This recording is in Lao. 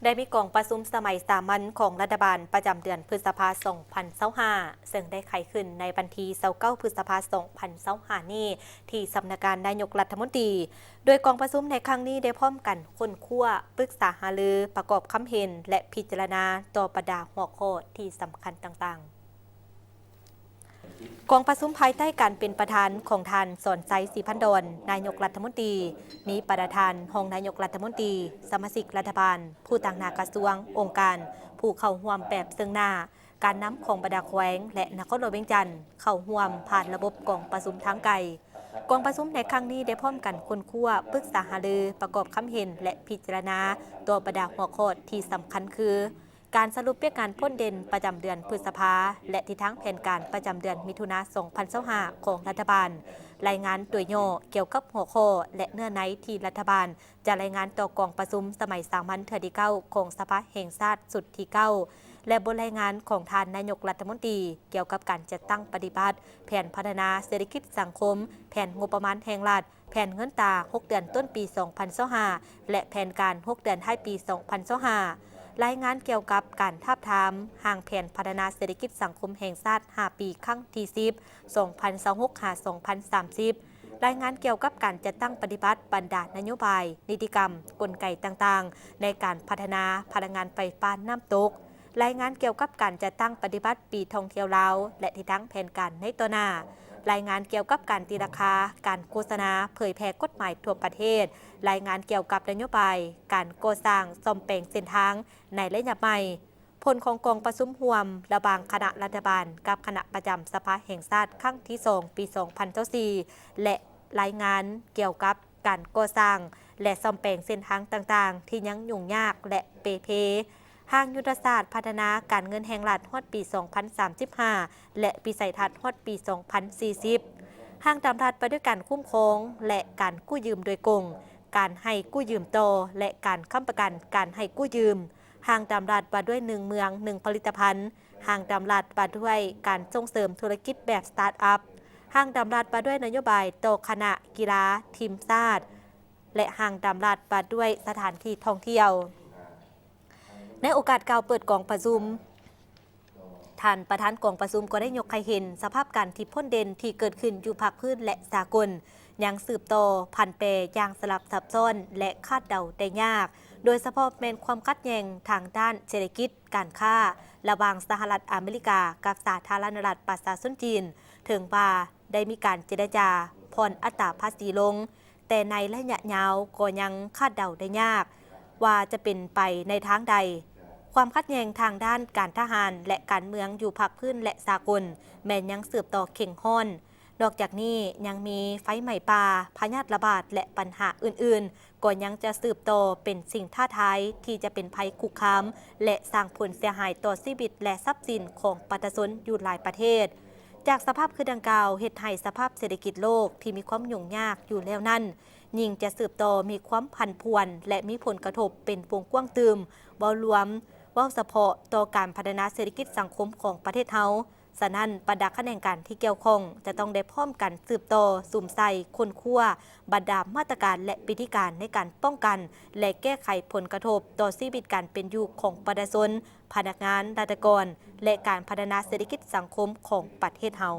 ໄດ້ມີກອງປະຊຸມສະໄໝສາມັນຂອງລັດຖະບານປະຈຳເດືອນພຶດສະພາ ສອງພັນຊາວຫ້າ ເຊິ່ງໄດ້ໄຂຂຶ້ນໃນວັນທີ ຊາວເກົ້າ ພຶດສະພາ ສອງພັນຊາວຫ້າ ນີ້ ທີ່ສຳນັກງານນາຍົກລັດຖະມົນຕີ ໂດຍກອງປະຊຸມໃນຄັ້ງນີ້ໄດ້ພ້ອມກັນຄົ້ນຄວ້າ, ປຶກສາຫາລື, ປະກອບຄຳເຫັນ ແລະ ພິຈາລະນາຕໍ່ບັນດາຫົວຂໍ້ທີ່ສຳຄັນຕ່າງໆ. ກອງປະຊຸມພາຍໃຕ້ການເປັນປະທານຂອງທ່ານ ສອນໄຊ ສີພັນດອນ ນາຍົກລັດຖະມົນຕີ, ມີປະທານ, ຮອງນາຍົກລັດຖະມົນຕີ, ສະມາຊິກລັດຖະບານ, ຜູ້ຕາງໜ້າກະຊວງ, ອົງການ, ຜູ້ເຂົ້າຮ່ວມແບບເຊິ່ງໜ້າ, ການນຳຂອງບັນດາແຂວງ ແລະ ນະຄອນຫຼວງວຽງຈັນ ເຂົ້າຮ່ວມຜ່ານລະບົບກອງປະຊຸມທາງໄກ. ກອງປະຊຸມໃນຄັ້ງນີ້ໄດ້ພ້ອມກັນຄົ້ນຄວ້າ, ປຶກສາຫາລື, ປະກອບຄຳເຫັນ ແລະ ພິຈາລະນາຕໍ່ບັນດາຫົວຂໍ້ທີ່ສຳຄັນຄື ການສະຫຼຸບວຽກງານພົ້ນເດັ່ນປະຈຳເດືອນພຶດສະພາ ແລະ ທິດທາງແຜນການປະຈຳເດືອນມິຖຸນາ ສອງພັນຊາວຫ້າ ຂອງລັດຖະບານ, ລາຍງານໂດຍຫຍໍ້ກ່ຽວກັບຫົວຂໍ້ ແລະ ເນື້ອໃນທີ່ລັດຖະບານຈະລາຍງານຕໍ່ກອງປະຊຸມສະໄໝສາມັນເທື່ອທີເກົ້າ ຂອງສະພາແຫ່ງຊາດຊຸດທີເກົ້າ ແລະ ບົດລາຍງານຂອງທ່ານນາຍົກລັດຖະມົນຕີ ກ່ຽວກັບການຈັດຕັ້ງປະຕິບັດແຜນພັດທະນາເສດຖະກິດສັງຄົມ, ແຜນງົບປະມານແຫ່ງລັດ, ແຜນເງິນຕາຫົກເດືອນຕົ້ນປີ ສອງພັນຊາວຫ້າ ແລະ ແຜນການຫົກເດືອນທ້າຍປີ ສອງພັນຊາວຫ້າ, ລາຍງານກ່ຽວກັບການທາບທາມຮ່າງແຜນພັດທະນາເສດຖະກິດສັງຄົມແຫ່ງຊາດ ຫ້າ ປີ ຄັ້ງທີ ສິບ ສອງພັນຊາວຫົກ ຫາ ສອງພັນສາມສິບ, ລາຍງານກ່ຽວກັບການຈັດຕັ້ງປະຕິບັດບັນດານະໂຍບາຍ, ນິຕິກຳ, ກົນໄກຕ່າງໆ ໃນການພັດທະນາພະລັງງານໄຟຟ້ານ້ຳຕົກ, ລາຍງານກ່ຽວກັບການຈັດຕັ້ງປະຕິບັດປີທ່ອງທ່ຽວລາວ ແລະ ທິດທາງແຜນການໃນຕໍ່ໜ້າ, ລາຍງານກ່ຽວກັບການຕີລາຄາ, ການໂຄສະນາ, ເຜີຍແຜ່ກົດໝາຍທົ່ວປະເທດ, ລາຍງານກ່ຽວກັບນະໂຍບາຍການກໍ່ສ້າງສ້ອມແປງເສັ້ນທາງໃນໄລຍະໃໝ່, ຜົນຂອງກອງປະຊຸມຮ່ວມລະຫວ່າງຄະນະລັດຖະບານກັບຄະນະປະຈຳສະພາແຫ່ງຊາດຄັ້ງທີ ສອງ ປີ ສອງພັນຊາວສີ່ ແລະ ລາຍງານກ່ຽວກັບການກໍ່ສ້າງ ແລະ ສ້ອມແປງເສັ້ນທາງຕ່າງໆ ທີ່ຍັງຫຍຸ້ງຍາກ ແລະ ເປ່ເພ, ຮ່າງຍຸດທະສາດພັດທະນາການເງິນແຫ່ງລັດຮອດປີ ສອງພັນສາມສິບຫ້າ ແລະ ວິໄສທັດຮອດປີ ສອງພັນສີ່ສິບ, ຮ່າງດຳລັດວ່າດ້ວຍການຄຸ້ມຄອງ ແລະ ການກູ້ຢືມໂດຍກົງ, ການໃຫ້ກູ້ຢືມຕໍ່ ແລະ ການຄ້ຳປະກັນການໃຫ້ກູ້ຢືມ, ຮ່າງດຳລັດວ່າດ້ວຍໜຶ່ງເມືອງໜຶ່ງຜະລິດຕະພັນ, ຮ່າງດຳລັດວ່າດ້ວຍການສົ່ງເສີມທຸລະກິດແບບສະຕາດອັບ, ຮ່າງດຳລັດວ່າດ້ວຍນະໂຍບາຍຕໍ່ຄະນະກິລາທີມຊາດ ແລະ ຮ່າງດຳລັດວ່າດ້ວຍສະຖານທີ່ທ່ອງທ່ຽວ. ໃນໂອກາດກ່າວເປີດກອງປະຊຸມ, ທ່ານປະທານກອງປະຊຸມກໍໄດ້ຍົກໃຫ້ເຫັນສະພາບການທີ່ພົ້ນເດັ່ນທີ່ເກີດຂຶ້ນຢູ່ພາກພື້ນ ແລະ ສາກົນ ຍັງສືບຕໍ່ຜັນແປຢ່າງສະຫຼັບຊັບຊ້ອນ ແລະ ຄາດເດົາໄດ້ຍາກ, ໂດຍສະເພາະແມ່ນຄວາມຂັດແຍ່ງທາງດ້ານເສດຖະກິດ, ການຄ້າ ລະຫວ່າງສະຫະລັດອາເມລິກາກັບສາທາລະນະລັດປະຊາຊົນຈີນ, ເຖິງວ່າໄດ້ມີການເຈລະຈາຜ່ອນອັດຕາພາສີລົງ, ແຕ່ໃນໄລຍະຍາວກໍຍັງຄາດເດົາໄດ້ຍາກວ່າຈະເປັນໄປໃນທາງໃດ. ຄວາມຂັດແຍ່ງທາງດ້ານການທະຫານ ແລະ ການເມືອງຢູ່ພາກພື້ນ ແລະ ສາກົນ ແມ່ນຍັງສືບຕໍ່ເຄັ່ງຮ້ອນ. ນອກຈາກນີ້ຍັງມີໄຟໄໝ້ປ່າ, ພະຍາດລະບາດ ແລະ ບັນຫາອື່ນໆ ກໍຍັງຈະສືບຕໍ່ເປັນສິ່ງທ້າທາຍທີ່ຈະເປັນໄພຄຸກຄາມ ແລະ ສ້າງຜົນເສຍຫາຍຕໍ່ຊີວິດ ແລະ ຊັບສິນຂອງປະຊາຊົນຢູ່ຫຼາຍປະເທດ. ຈາກສະພາບຄືດັ່ງກ່າວ ເຮັດໃຫ້ສະພາບເສດຖະກິດໂລກທີ່ມີຄວາມຫຍຸ້ງຍາກຢູ່ແລ້ວນັ້ນ ຍິ່ງຈະສືບຕໍ່ມີຄວາມຜັນຜວນ ແລະ ມີຜົນກະທົບເປັນວົງກວ້າງຕື່ມ, ເວົ້າລວມ, ເວົ້າສະເພາະຕໍ່ການພັດທະນາເສດຖະກິດສັງຄົມຂອງປະເທດເຮົາ. ສະນັ້ນ, ບັນດາຂະແໜງການທີ່ກ່ຽວຂ້ອງຈະຕ້ອງໄດ້ພ້ອມກັນສືບຕໍ່ສຸມໃສ່ຄົ້ນຄວ້າບັນດາມາດຕະການ ແລະ ວິທີການໃນການປ້ອງກັນ ແລະ ແກ້ໄຂຜົນກະທົບຕໍ່ຊີວິດການເປັນຢູ່ຂອງປະຊາຊົນ, ພະນັກງານ, ລັດຖະກອນ ແລະ ການພັດທະນາເສດຖະກິດສັງຄົມຂອງປະເທດເຮົາ.